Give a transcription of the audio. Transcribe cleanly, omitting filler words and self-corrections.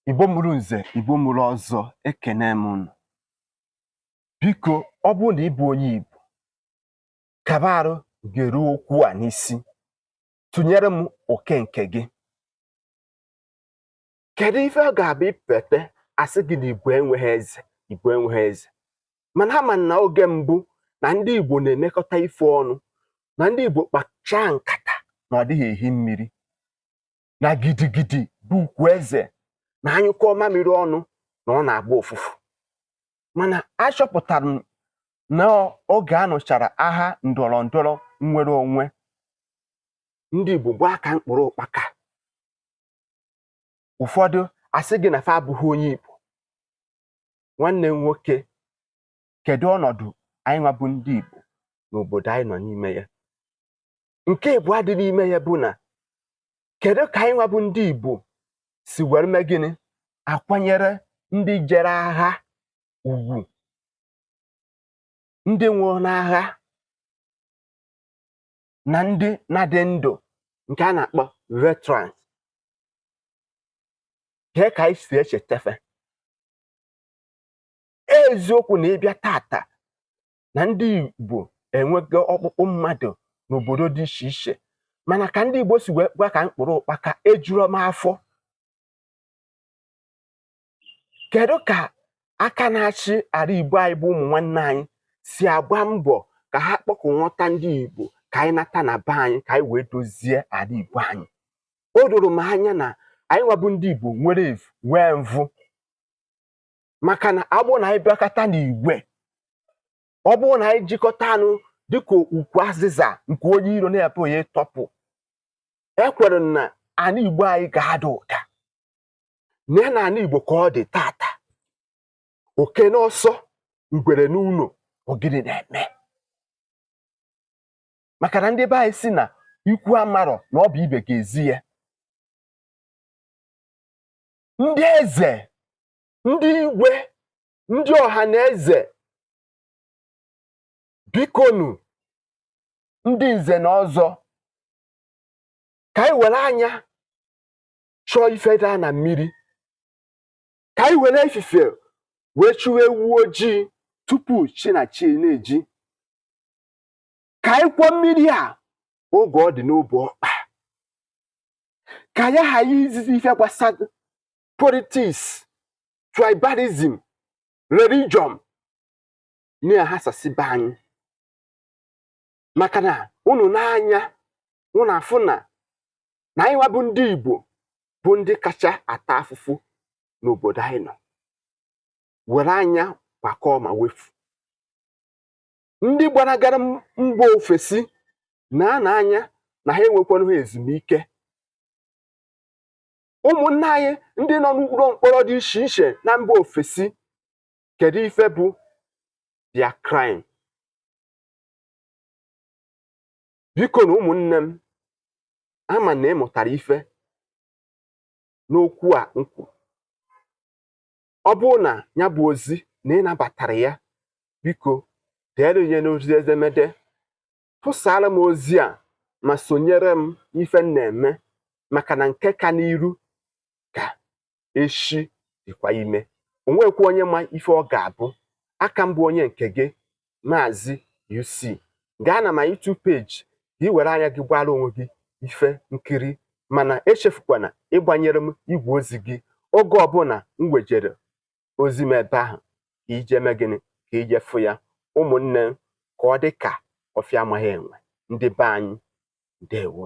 Igbo mụrụ nze, Igbo mụrụ ọzọ, ekene m unu. Biko, ọ bụrụ na ị bụ onye Igbo, kaba arụ geruo okwu a n'isi, tụnyere m oke nke gị. Kedu ife ọ ga-abụ ipete asị gị na Igbo enweghị eze, Igbo enweghị eze? Mana ama na oge mbụ na ndị Igbo na-emekọta ife ọnụ, na ndị Igbo kpachaa nkata na ọ dịghị ehi mmiri, na gidigidi bụ ugwu eze, na anyụkọ mamịrị ọnụ na ọ na-agba ụfụfụ. Mana achọpụtara m na oge a nụchara agha ndọrọ ndọrọ nnwere onwe, ndị Igbo gbaa ka mkpụrụ ụkpaka. Ụfọdụ asị gị na fa abụghị onye Igbo. Nwanne m nwoke, kedu ọnọdụ anyị nwa bụ ndị Igbo n'obodo anyị nọ n'ime ya? Nke ịbụọ dị n'ime ya bụ na kedu ka anyị nwa bụ ndị Igbo si were mee gịnị akwanyere ndị jere agha ugwu, ndị nwụrụ n'agha na ndị na-adị ndụ, nke a na-akpọ veterans? Kee ka anyị si echetafe? Eziokwu na ịbịa tata na ndị Igbo enwego ọkpụkpụ mmadụ n'obodo dị iche iche, mana ka ndị Igbo si wee gwa ka mkpụrụ ụkpaka ejuro m afọ. Kedu ka aka na-achị ala Igbo anyị bụ ụmụ nwanne anyị si agba mbọ ka ha kpọkọnwọta ndị Igbo ka anyị nata na be anyị, ka anyị wee dozie ala Igbo anyị? O doro m anya na anyị nwa bụ ndị Igbo nwere evu nwee mvụ, maka na ọ bụrụ na anyị bịakọta n'igwe, ọ bụrụ na anyị jikọta anụ dịka ukwu azịza nke onye iro na-apụghị ịtọpụ, ekwere na ala Igbo anyị ga-ada ụda. Na na ala Igbo ka ọ dị tata, oke n'ọsọ, ngwere n'ụlọ, ogiri na-eme. Maka na ndị be anyị si na ikwu amarọ na ọ bụ ibe ga-ezi ya. Ndị eze, ndị igwe, ndị ọha na eze, bikonu, ndị nze na ọzọ, ka anyị were anya chọọ ife daa na mmiri, ka anyị were efife wee chụwa ewu ojii tupu chi na chi na-eji, ka anyị kwọọ mmiri a oge ọ dị n'obu ọkpa, ka anyị ghara izizi ife gbasara politics, tribalism, religion na-aghasasị be anyị. Maka na unu n'anya unu afụ na na anyị nwa bụ ndị Igbo bụ ndị kacha ata afụfụ n'obodo anyị nọ. Were anya gbakọọ ma wefu ndị gbanagara mba ofesi na anya na ha enwekwanụ ha ezumike. Ụmụnne anyị ndị nọ n'ụlọ mkpọrọ dị iche iche na mba ofesi, kedu ife bụ their crime? Biko na ụmụnne m, ama na ị mụtara ife n'okwu a m kwuru. Ọ bụrụ na ya bụ ozi na ị nabatara ya, biko deere ya n'ozi edemede, tụsara m ozi a ma sonyere m ife m na-eme, maka na nke ka n'iru ka echi dịkwa ime. O nwekwa onye ma ife ọ ga-abụ. Aka m bụ onye nke gị, Maazị UC. Gaa na my YouTube page ka ị were anya gị gbara onwe gị ife nkiri, mana echefukwana ịgbanyere m igwe ozi gị oge ọbụla m wejere ozi m ebe ahụ, ka ije mee gịnị, ka ije fụ ya. Ụmụnne, ka ọ dị ka ọfịa amaghị enwe. Ndị be anyị, ndewo.